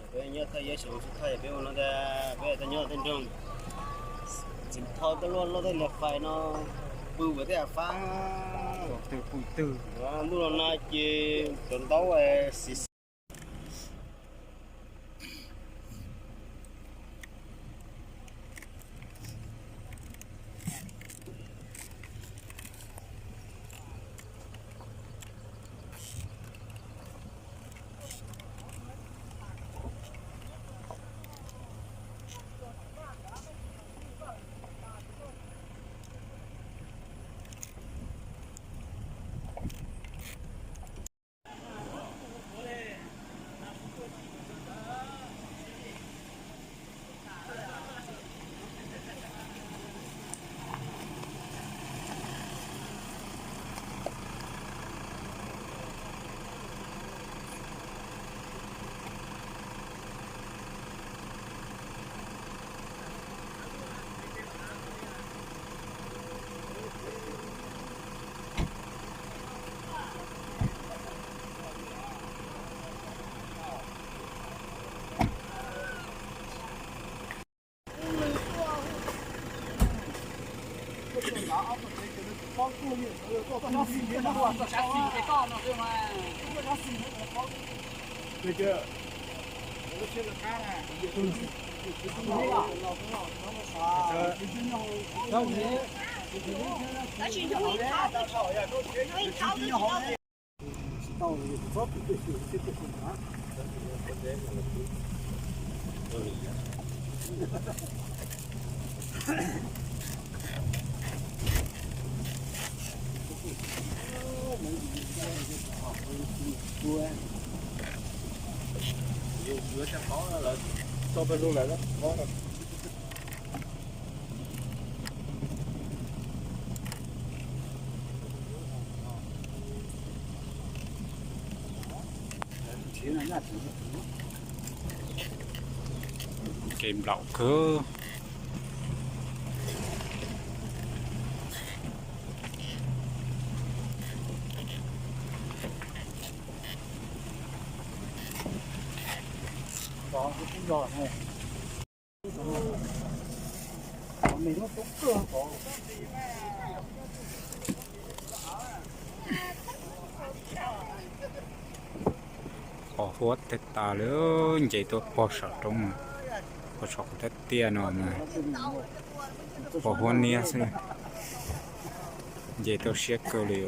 Peb nyob thaj yeeb xyoo xub thawj peb ua no tas peb tuaj nyob tej nroog txiv thoj tuaj luaj luaj tej niag fais no pw ua tej fab. Ntuj los no ces cov ntaub xis xis. Kev nplaum kawg. Qos huab tag tas lawm, nce tuaj pog saum roob, pog saum qhov tiaj tiaj no mas qos huab niab xwb, nce tau siab kawg li.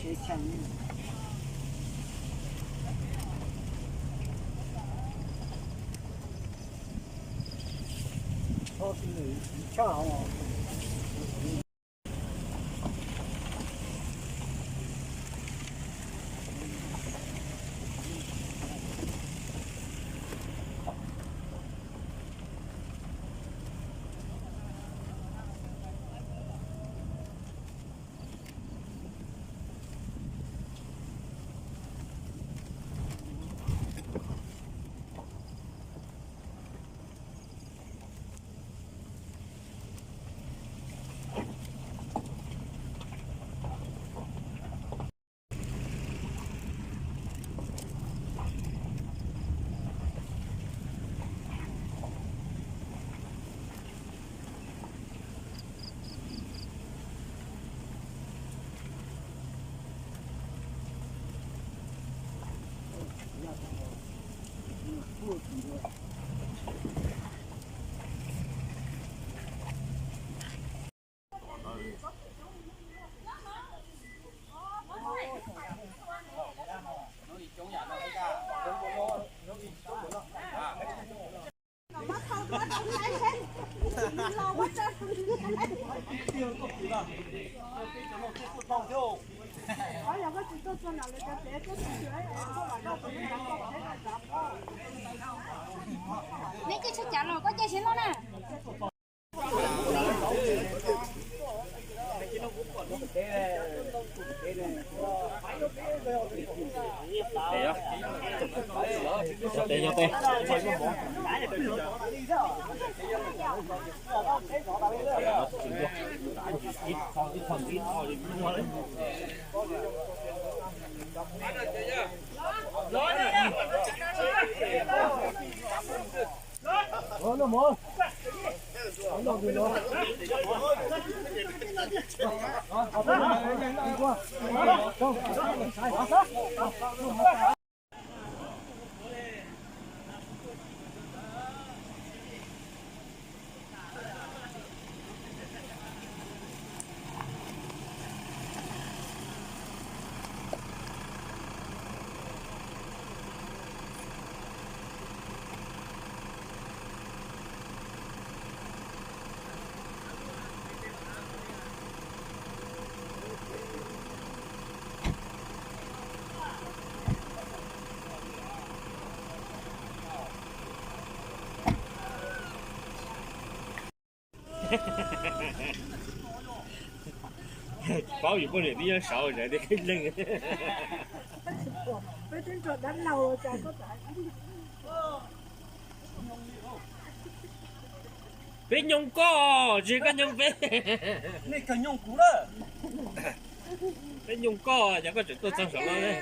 Neb cia li tso cav los koj cia li noj na. Paub yus poj niam twb nyob saud, peb nyooj koj, tsis koj nyooj peb. Peb nyooj koj, cas koj tseem tuaj txog saum no ne?